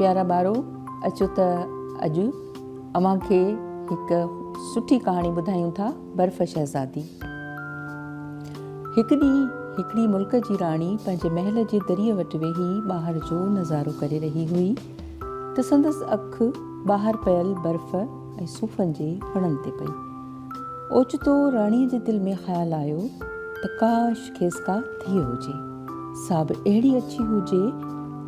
پيارا ٻارو، اچو ته اڄ اوهان کي هڪ سٺي ڪهاڻي ٻڌايون ٿا، برف شهزادي. هڪ ڏينهن هڪڙي ملڪ جي راڻي پنهنجي محل جي دريء وٽ ويهي ٻاهر جو نظارو ڪري رهي هئي ته سندس اک ٻاهر پيل برف ۽ صوفن جي وڻن تي پئي. اوچتو راڻيء جي دل ۾ خيال آيو ته ڪاش کيس ڪا ڌيء هجي، سا به اهڙي اڇي هجي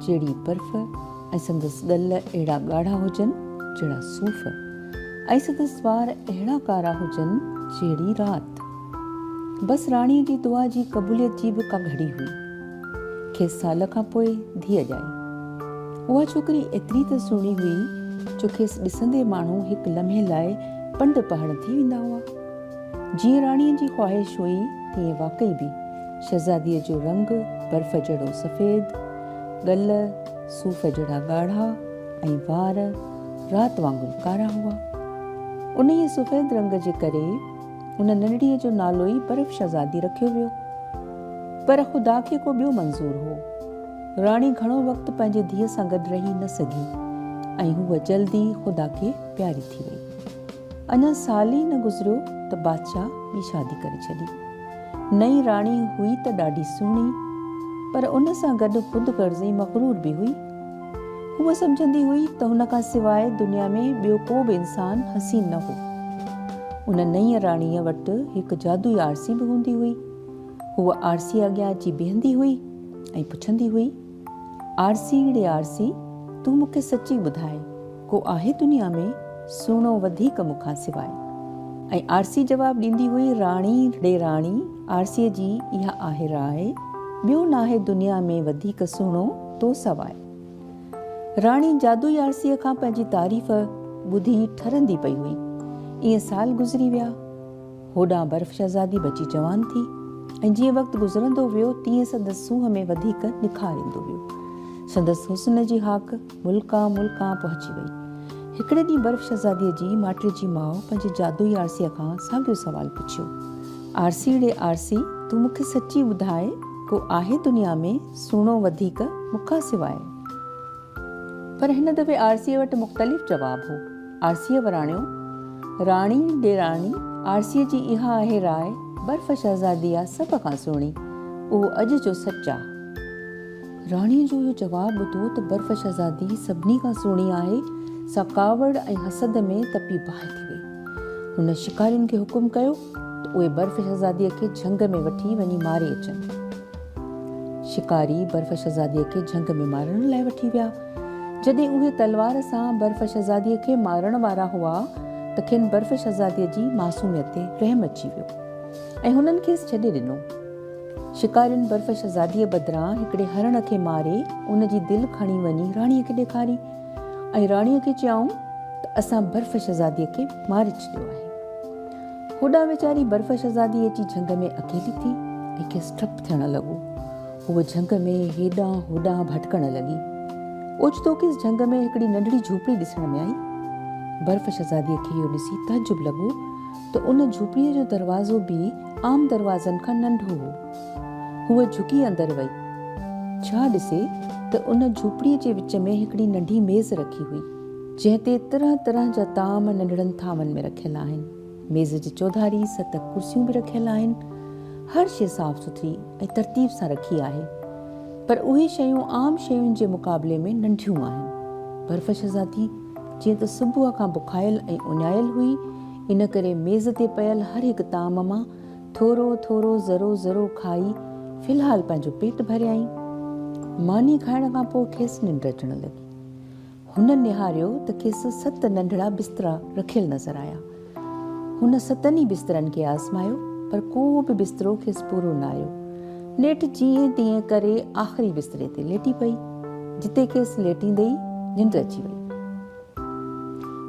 جهڙي برف ۽ سندس ڳل اهڙا ڳاڙها هجن جهڙا صوف ۽ سندس وار اهڙا ڪارا هجن جهڙي رات. بس راڻيء جي دعا جي قبوليت جي به ڪا گهڙي هئي. کيس سال کان پوء ڌيء ڄائي. اها ڇوڪري ايتري ته سهڻي هئي جو کيس ڏسندي ماڻهو هڪ لمحي لاء پنڊ پهڻ ٿي ويندا هئا. جيئن راڻيء جي خواهش هئي، تيئن واقعي به شهزاديء جو رنگ برف جهڙو سفيد، ڳل صوف جهڙا ڳاڙها ۽ وار رات وانگر ڪارا هئا. انهيء سفيد رنگ جي ڪري ان ننڍڙيء جو نالو ئي برف شهزادي رکيو ويو. پر خدا کي ڪو ٻيو منظور هو. راڻي گهڻو وقت پنهنجي ڌيء سان گڏ رهي نه سگهي ۽ هوء جلد ئي خدا کي پياري ٿي وئي. اڃا سال ئي نه گذريو ته بادشاهه ٻي شادي ڪري ڇڏي. نئين راڻي هئي ته ڏاڍي سهڻي، پر ان سان گڏ خود غرض ۽ مغرور به هئي. هوء سمجهندي هئي ته هن کان سواء دنيا ۾ ٻيو ڪو به انسان حسين نه هو. ان نئين راڻيء وٽ هڪ جادوئي آرسي به هوندي هئي. هوء آرسيء اڳيان اچي بيهندي هئي ۽ پڇندي هئي، آرسي ڙي آرسي، تون مون کي سچي ٻڌاء، ڪو آهي دنيا ۾ سهڻو وڌيڪ مون کان سواء؟ ۽ آرسي جواب ڏيندي هئي، راڻي ڙي راڻي، آرسيء جي اها آهي راء، ٻيو ناهي دنيا ۾ وڌيڪ سهڻو تو سواء. راڻي جادوئي آرسيء کان پنهنجي تعريف ٻڌي ٺرندي پئي هئي. ائين سال گذري ويا. هوڏانهن برف شهزادي بچي جوان ٿي ۽ جيئن وقت گذرندو ويو تيئن سندس سونهن ۾ وڌيڪ نکار ايندو ويو. سندس حسن جي هاڪ ملڪان ملڪان پهچي وئي. هڪڙي ڏينهن برف شهزاديء جي ماٽيجي ماء پنهنجي جادوئي آرسيء کان ساڳيو سوال پڇيو. آرسي ڙي آرسي، تون مون کي سچي ٻڌاء، ڪو آهي دنيا ۾ سهڻو وڌيڪ مون کان سواء؟ پر هن دفعي آرسيء وٽ مختلف جواب هو. آرسيء وراڻيو، راڻي ڙي راڻي، آرسيء جي اها آهي راء، برف شهزادي آ سڀ کان سهڻي، اهو اڄ جو سچ آ. راڻيء جو اهو جواب ٻڌو ته برف شهزادي سڀني کان سهڻي آهي، سا ڪاوڙ ۽ حسد ۾ تپي باهه ٿي وئي. هن شڪارين کي حڪم ڪيو ته اهي برف شهزاديء کي جهنگ ۾ وٺي وڃي ماري اچن. شڪاري برف شهزاديء کي جهنگ ۾ مارڻ لاء وٺي ويا. جڏهن اهي تلوار سان برف شهزاديء کي مارڻ وارا هئا ته کين برف شهزاديء جي معصوميت تي رحم اچي ويو ۽ هنن کيس ڇڏي ڏنو. شڪارين برف شهزاديء بدران هڪڙي هرڻ کي ماري ان جي دل کڻي وڃي راڻيء کي ڏيکاري ۽ راڻيء کي چيائون ته اسان برف شهزاديء کي ماري ڇڏيو آهي. هوڏانهن ويچاري برف شهزادي اچي جهنگ ۾ اڪيلي ٿي ۽ کيس ڊپ ٿيڻ لڳو. هوء جهنگ ۾ هيڏانهن هوڏانهن ڀٽڪڻ لڳي. اوچتو کيس جهنگ ۾ هڪڙي ننڍڙي جهوپڙي ڏسڻ ۾ آئي. برف شهزاديء کي اهو ڏسي تعجب لڳو ته ان جهوپڙيء جو دروازو به عام دروازن کان ننڍو هو. هوء جهڪي اندر وئي. ڇا ڏسي ته ان جهوپڙيء جي وچ ۾ هڪڙي ننڍي ميز رکي هئي. جنهن تي طرح طرح جا طعام ننڍڙن ٿانون ۾ رکيل آهن. ميز جي چوڌاري ست ڪرسيون به رکيل آهن. هر شيء صاف سٿري ۽ ترتيب سان رکي آهي. پر اهي شيون عام شين جي مقابلي ۾ ننڍيون آهن. برف شهزادي جيئن ته صبح کان بکايل ۽ اڃايل هئي، ان ڪري ميز تي پيل هر هڪ طعام مان ٿورو ٿورو ذرو ذرو کائي في الحال پنهنجو پيٽ ڀريائين. ماني کائڻ کان پوء کيس ننڊ اچڻ لڳي. هن نهاريو ته کيس ست ننڍڙا بسترا رکيل نظر آيا. هن ستن ئي بسترن کي آزمايو، پر ڪو به بسترو کيس پورو نه آيو. نيٺ جيئن تيئن ڪري آخري بستري تي ليٽي پئي، جتي کيس ليٽيندي ئي ننڊ اچي وئي.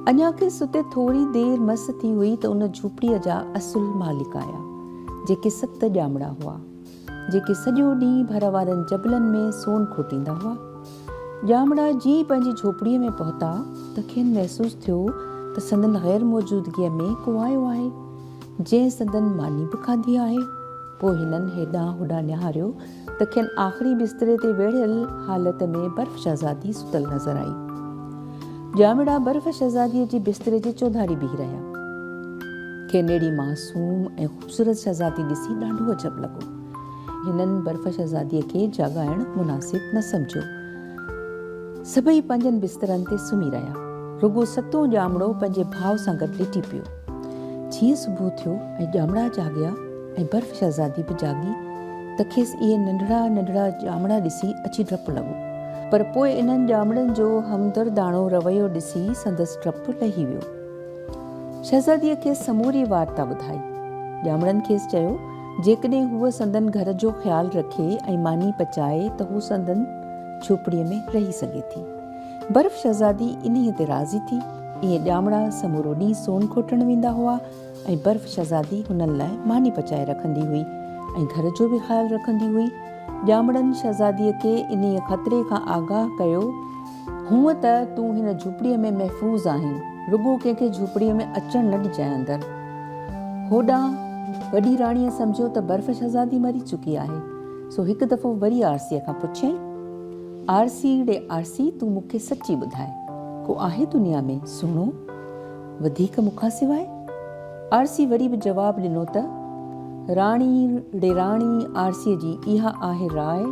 اڃا کيس ستي ٿوري دير مس ٿي هئي ته ان جهوپڙيء جا اصل مالڪ آيا، جيڪي ست ڄامڙا هئا. جيڪي سڄو ڏينهن ڀر وارن جبلن ۾ سون کوٽيندا هئا. ڄامڙا جيئن ئي پنهنجي جهوپڙيء ۾ پهتا ته کين محسوس ٿيو ته سندن غير موجودگيء ۾ ڪو آيو آهي، جنهن سندن ماني به کاڌي آهي. پوء هنن هيڏانهن هوڏانهن نهاريو ته کين آخري بستري تي ويڙهيل حالت ۾ برف شهزادي ستل نظر آئي. ڄامڙا برف شهزاديء جي بستري جي چوڌاري بيهي رهيا. کين اهڙي معصوم ۽ خوبصورت شهزادي ڏسي ڏاڍو عجب لڳو. هنن برف شهزاديء کي جاڳائڻ مناسب نه سمجهيو. سڀئي پنهنجن بسترن تي سمهي رهيا. رڳو ستون ڄامڙو پنهنجي ڀاء سان گڏ ليٽي پيو. جيئن صبح ٿيو ۽ ڄامڙا جاڳيا ۽ برف شهزادي به جاڳي ته کيس اهي ننڍڙا ننڍڙا ڄامڙا ڏسي اچي ڊپ لڳو. پر پوء انهن ڄامڙن جو همدرداڻو رويو ڏسي سندس ڊپ لهي ويو. شهزاديء کيس سموري وارتا ٻڌائي. ڄامڙن کيس چيو، جيڪڏهن هوء سندن گهر جو خيال رکي ۽ ماني پچائي ته هو سندن جهوپڙيء ۾ رهي سگهي ٿي. برف شهزادي انهيء تي راضي ٿي. اهي ڄامڙا سمورو ڏينهن سون کوٽڻ ويندا هئا ۽ برف شهزادي هنن لاء ماني پچائي رکندي هئي ۽ گهر جو به خيال رکندي هئي. ڄامڙن شهزاديء کي انهيء خطري کان آگاهه ڪيو. هونء ته تون هن جهوپڙيء ۾ محفوظ آهين، رڳو ڪنهن کي جهوپڙيء ۾ اچڻ نه ڏجانء اندر. هوڏانهن وڏي راڻيء سمجهيو ته برف شهزادي مري چڪي آهي، سو هڪ دفعو وري آرسيء کان پڇيائين، آرسي ڙي آرسي تون مون کي سچي ٻڌاء، ڪو آهي دنيا ۾ سهڻو وڌيڪ مون کان سواء؟ آرسي وري به جواب ڏنو ته، راڻي ڙي راڻي آرسيء جي اها آهي راء،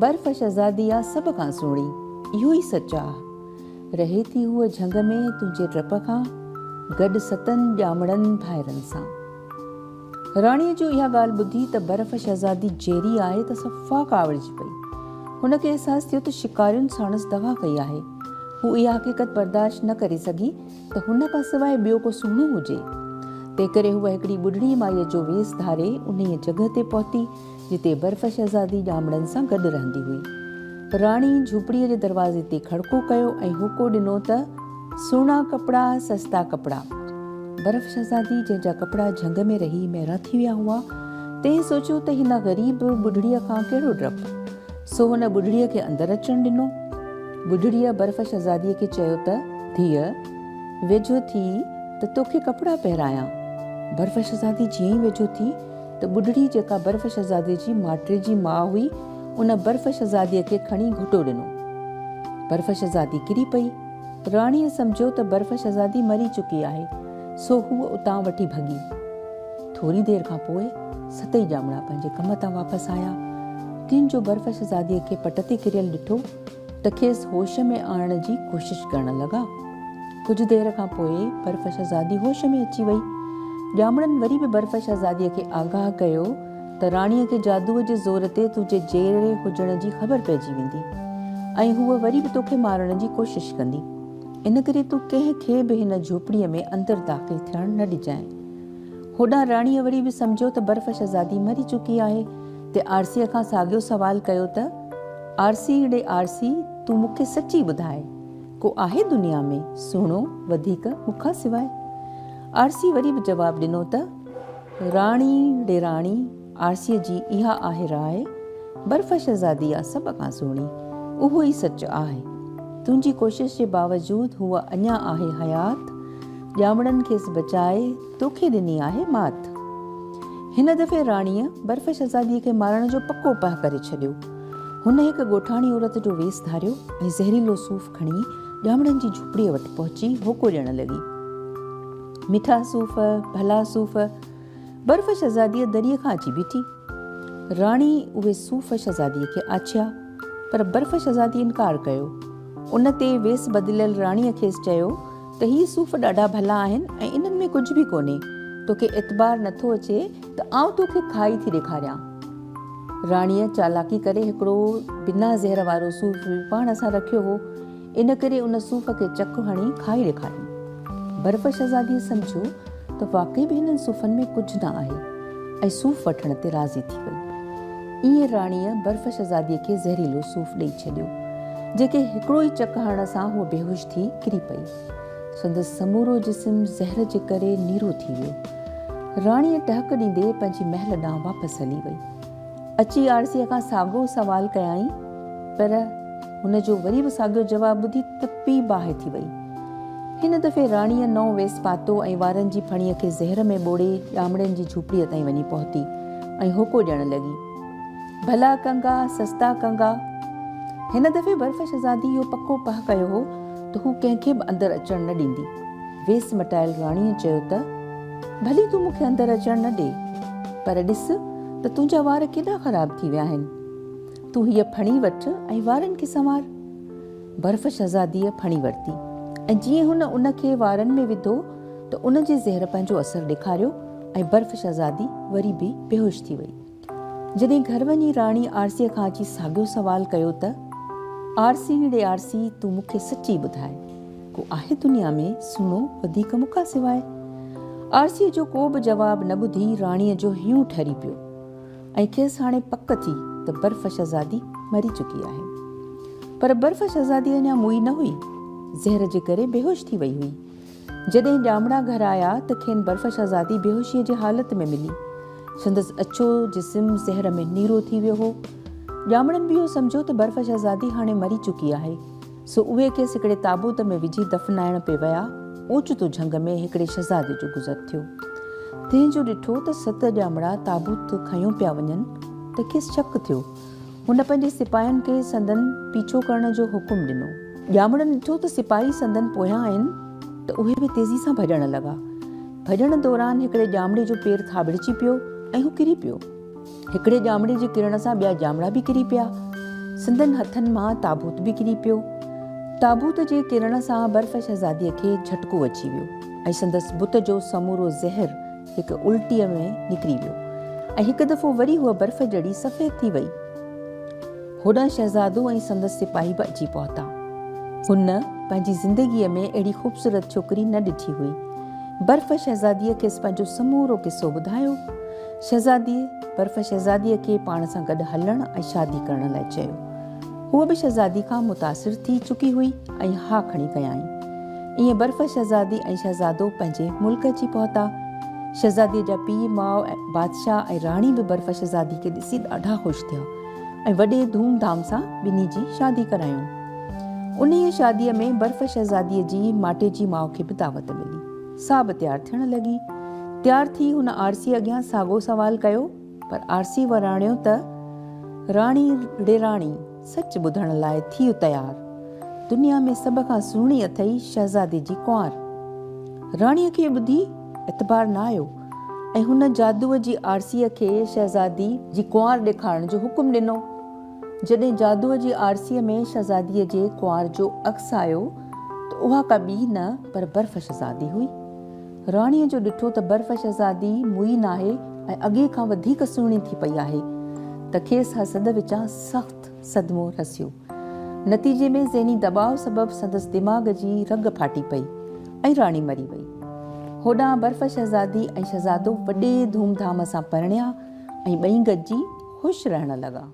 برف شهزادي آ سڀ کان سهڻي، اهو ئي سچ آ. رهي ٿي هوء جهنگ ۾ تنهنجي ڊپ کان، گڏ ستن ڄامڙن ڀائرن سان. راڻيء جو اها ڳالهه ٻڌي ته برف شهزادي جيئري آهي ته صفا ڪاوڙجي پئي. هن کي احساس ٿيو ته شڪارين ساڻس دغا ڪئي آهي. هوء اها حقيقت برداشت نه ڪري سگهي ته هن کان سواء ٻيو ڪو سهڻو هجي. تنهنڪري هوء هڪڙي ٻڍڙي مائيء جو ويس ڌاري انهيء جڳهه تي پهتي، جتي برف شهزادي ڄامڙن سان گڏ رهندي هئي. راڻي جهوپڙيء جي دروازي تي کڙڪو ڪيو ۽ هوڪو ڏنو ته، سهڻا ڪپڙا، سستا ڪپڙا. برف شهزادي، جنهن جا ڪپڙا جهنگ ۾ رهي ميرا ٿي ويا هئا، تنهن سوچيو ته هن غريب ٻڍڙيء کان ڪهڙو ڊپ؟ سو هن ٻڍڙيء کي اندر اچڻ ڏنو. ٻڍڙيء برف شهزاديء کي چيو ته، ڌيء، ويجهو ٿي ته توکي ڪپڙا پهرايان. برف شهزادي جيئن ئي ويجهو ٿي ته ٻڍڙي جيڪا برف شهزاديء جي ماٽيجي ماء هئي، ان برف شهزاديء کي کڻي گهٽو ڏنو. برف شهزادي ڪري پئي. راڻيء سمجهيو ته برف شهزادي مري چڪي آهي، سو هوء اتان وٺي ڀڳي. ٿوري دير کان پوء ستئي ڄامڙا پنهنجي ڪم تان واپس آيا. تن جو برف شهزاديء کي پٽ تي ڪريل ڏٺو ته کيس هوش ۾ آڻڻ جي ڪوشش ڪرڻ لڳا. ڪجهه دير کان پوء برف شهزادي هوش ۾ اچي وئي. ڄامڙن وري به برف شهزاديء کي آگاهه ڪيو ته راڻيء کي جادوء جي زور تي تنهنجي جيئري هجڻ جي خبر پئجي ويندي ۽ هوء وري به توکي مارڻ جي ڪوشش ڪندي. ان ڪري تون ڪنهن کي به هن جهوپڙيء ۾ اندر داخل ٿيڻ نه ڏجانء. هوڏانهن راڻيء وري به سمجهيو ته برف شهزادي مري چڪي آهي، تي آرسيء کان ساڳيو سوال ڪيو ته، آرسي ڙي آرسي، تون مون کي سچي ٻڌاء، ڪو آهي دنيا ۾ سهڻو وڌيڪ مون کان سواء؟ آرسي وري به جواب ڏنو ته، راڻي ڙي راڻي، آرسيء جي اها آهي راء، برف شهزادي آ سڀ کان سهڻي، اهو ئي سچ آهي. تنهنجي ڪوشش جي باوجود هوء اڃا آهي حيات، ڄامڙن کيس بچائي توکي ڏني آهي مات. هن دفعي راڻيء برف شهزاديء کي مارڻ جو پڪو پهه ڪري ڇڏيو. هن هڪ ڳوٺاڻي عورت جو ويس ڌاريو ۽ زهريلو صوف کڻي ڄامڙن جي جهوپڙيء وٽ پهچي هوڪو ڏيڻ لڳي. مٺا صوف، ڀلا صوف! برف شهزاديء دريء کان اچي بيٺي. راڻي اهي صوف شهزاديء کي آڇيا، پر برف شهزادي انڪار ڪيو. ان تي ويس بدليل راڻيء کيس چيو ته هي صوف ڏاڍا ڀلا آهن ۽ انهن ۾ ڪجهه به ڪونهي. توکي اعتبار نٿو اچي ته آئون توکي کائي ٿي ڏيکاريان. راڻيء چالاڪي ڪري هڪڙو بنا زهر وارو صوف به پاڻ سان رکيو هو. ان ڪري ان صوف کي چڪ هڻي کائي ڏيکاريائين. برف شهزاديء سمجهيو ته واقعي به هنن صوفن ۾ ڪجهه نه آهي ۽ صوف وٺڻ تي راضي ٿي وئي. ائين راڻيء برف شهزاديء کي زهريلو صوف ڏئي ڇڏيو، جيڪي هڪڙو ئي چڪ هڻڻ سان هوء بيهوش ٿي ڪري پئي. سندس سمورو جسم زهر جي ڪري نيرو ٿي ويو. راڻيء ٽهڪ ڏيندي پنهنجي محل ڏانهن واپس هلي وئي. اچي آرسيء کان ساڳيو سوال ڪيائين، پر هن جو وري به ساڳيو جواب ٻڌي تپي باهه ٿي وئي. هن دفعي راڻيء نئون ويس پاتو ۽ وارن جي ڦڻيء کي زهر ۾ ٻوڙي ڄامڙين جي جهوپڙيء تائين وڃي پهتي. ۽ هوڪو ڏيڻ لڳي. ڀلا ڪنگا، سستا ڪنگا. هن دفعي برف شهزادي اهو پڪو پهه ڪيو هو ته هو ڪنهن کي به اندر اچڻ نه ڏيندي. ويس مٽايل راڻيء چيو ته، ڀلي تون مون کي اندر اچڻ نه ڏي، پر ڏس ته تنهنجا وار ڪيڏا خراب ٿي ويا آهن. تون هيء ڦڻي وٺ ۽ وارن کي سنوار. برف شهزاديء ڦڻي ورتي ۽ جيئن هن ان کي وارن ۾ وڌو ته ان جي زهر پنهنجو اثر ڏيکاريو ۽ برف شهزادي وري به بيهوش ٿي وئي. جڏهن گهر وڃي راڻي آرسيء کان اچي ساڳيو سوال ڪيو ته، آرسي ڙي آرسي تون مون کي سچي ٻڌاء، ڪو آهي دنيا ۾ سهڻو وڌيڪ مون کان سواء؟ آرسيء جو ڪو به جواب نه ٻڌي راڻيء جو هينئون ٺري پيو ۽ کيس هاڻي پڪ ٿي ته برف شهزادي مري چڪي آهي. پر برف شهزادي اڃا موئي نه هئي، زهر جي ڪري بيهوش ٿي وئي هئي. جڏهن ڄامڙا گهر آيا ته کين برف شهزادي بيهوشيء جي حالت ۾ ملي. سندس اڇو جسم زهر ۾ نيرو ٿي ويو هو. ڄامڙن به اهو سمجهيو ته برف شهزادي هاڻي مري چڪي آهي، سو اهي کيس هڪڙي تابوت ۾ وجهي دفنائڻ پئي ويا. اوچتو جهنگ ۾ هڪڙي شهزادي جو گذر ٿيو. تنهن جو ڏٺو ته ست ڄامڙا تابوت کنيو پيا وڃن ته کيس شڪ ٿيو. هن پنهنجي سپاهين کي سندن پيڇو ڪرڻ جو حڪم ڏنو. ڄامڙن ڏٺو ته سپاهي سندن پويان آهن ته اهي به تيزي سان ڀڄڻ لڳا. ڀڄڻ دوران هڪڙي ڄامڙي جو پير ٿاٻڙجي پيو ۽ هو ڪري پيو. هڪڙي ڄامڙي جي ڪرڻ سان ٻيا ڄامڙا به ڪري پيا. سندن هٿن مان تابوت به ڪري پيو. تابوت جي ڪرڻ سان برف شهزاديء کي جهٽڪو اچي ويو ۽ سندس بت جو سمورو زهر هڪ الٽيء ۾ نڪري ويو ۽ هڪ دفعو وري هوء برف جهڙي سفيد ٿي وئي. هوڏانهن شهزادو ۽ سندس سپاهي به اچي پهتا. هن پنهنجي زندگيء ۾ اهڙي خوبصورت ڇوڪري نه ڏٺي هئي. برف شهزاديء کيس پنهنجو سمورو قصو ٻڌايو. شهزادي برف شهزاديء کي پاڻ سان گڏ هلڻ ۽ شادي ڪرڻ لاء چيو. هوء به شهزادي کان متاثر ٿي چڪي هئي ۽ ها کڻي ڪيائين. ائين برف شهزادي ۽ شهزادو پنهنجي ملڪ اچي پهتا. شهزاديء جا پيء ماء، بادشاهه ۽ راڻي به برف شهزادي کي ڏسي ڏاڍا خوش ٿيا ۽ وڏي ڌوم ڌام سان ٻنهي جي شادي ڪرايائون. انهيء شاديء ۾ برف شهزاديء جي ماٽيجي ماء کي به دعوت ملي. سا به تيار ٿيڻ لڳي. تيار ٿي هن آرسيء اڳيان ساڳو سوال ڪيو. پر آرسي وراڻيو ته، راڻي ڙي راڻي، سچ ٻڌڻ لاء ٿيء تيار. دنيا ۾ سڀ کان سهڻي اٿئي شهزادي جي ڪنوار. راڻيء کي ٻڌي اعتبار نه آيو ۽ هن جادوء جي آرسيء کي شهزادي جي ڪنوار ڏيکارڻ جو حڪم ڏنو. جڏهن جادوء جي آرسيء ۾ شهزاديء جي ڪنوار جو عڪس آيو ته اها ڪا ٻي نه پر برف شهزادي هئي. راڻيء جو ڏٺو ته برف شهزادي موئي ناهي ۽ اڳي کان وڌيڪ سهڻي ٿي پئي آهي ته کيس حسد وچان سخت صدمو رسيو. نتيجي ۾ ذهني دٻاء سبب سندس دماغ جي رڳ ڦاٽي پئي ۽ راڻي مري وئي. هوڏانهن برف شهزادي ۽ شهزادو وڏي ڌوم ڌام سان پرڻيا ۽ ٻئي گڏجي خوش رهڻ لڳا.